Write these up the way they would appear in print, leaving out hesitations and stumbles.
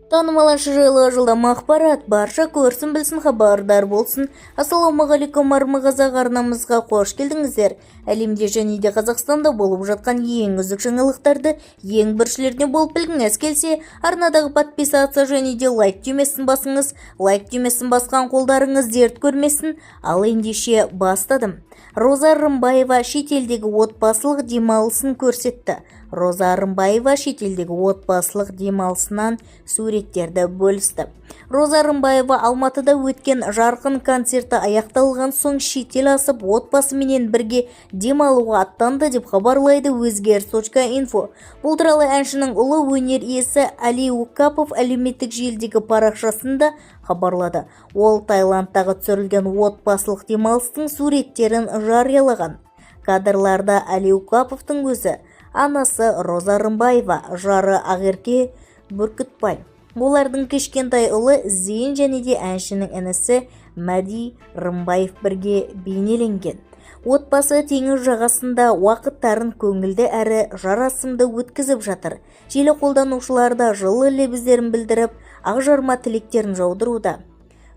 Танымал әнші жайлы жылдам ақпарат: барша көрсін, білсін, хабардар болсын. Ассалаумағалейкум, армы қазақ! Арнамызға қош келдіңіздер! Әлемде және де Қазақстанда болып жатқан ең үздік жаңалықтарды ең біріншілерден болып білгіңіз келсе, арнадағы подписаться және де лайк түймесін басыңыз. Лайк түймесін басқан қолдарыңыз дерт көрмесін. Ал ендеше, бастадым. Роза Рымбаева шетелдегі отбасылық демалысын көрсетті. Роза Рымбаева шетелдегі отбасылық демалысынан суреттерді бөлісті. Роза Рымбаева Алматыда өткен жарқын концерті аяқталған соң шетел асып, отбасыменен бірге демалуға аттанды деп хабарлайды өзгеріс.инфо. Бұл туралы әншінің ұлы, өнер иесі Әли Оқапов әлеуметтік желідегі парақшасында хабарлады. Ол Таиландтағы түсірілген отбасылық демалыстың суреттерін жариялаған. Кадрларда Әли Оқаповтың өзі, анасы Роза Рымбаева, жары Ақерке Бүркітбай, олардың кішкентай ұлы Зейін және де әншінің інісі Мәди Рымбаев бірге бейнеленген. Отбасы теңіз жағасында уақыттарын көңілді әрі жарасымды өткізіп жатыр. Желі қолданушылары да жылы лебіздерін білдіріп, ақжарма тілектерін жаудыруда.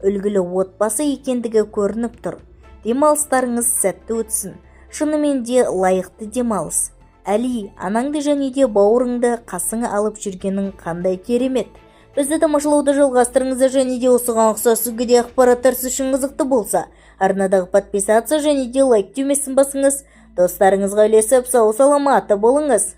Үлгілі отбасы екендігі көрініп тұр. Демалыстарыңыз сәтті өтсін! Шынымен де лайықты демалыс. Әли, анаңды және де бауырыңды қасыңа алып жүргенің қандай керемет! Бізді тамашалауды жалғастырыңыздар және де осыған ұқсас өзге де ақпараттар сіз үшін қызықты болса, арнадағы подписаться және де лайк түймесін басыңыз. Достарыңызға үлесіп, сау саламатты болыңыз!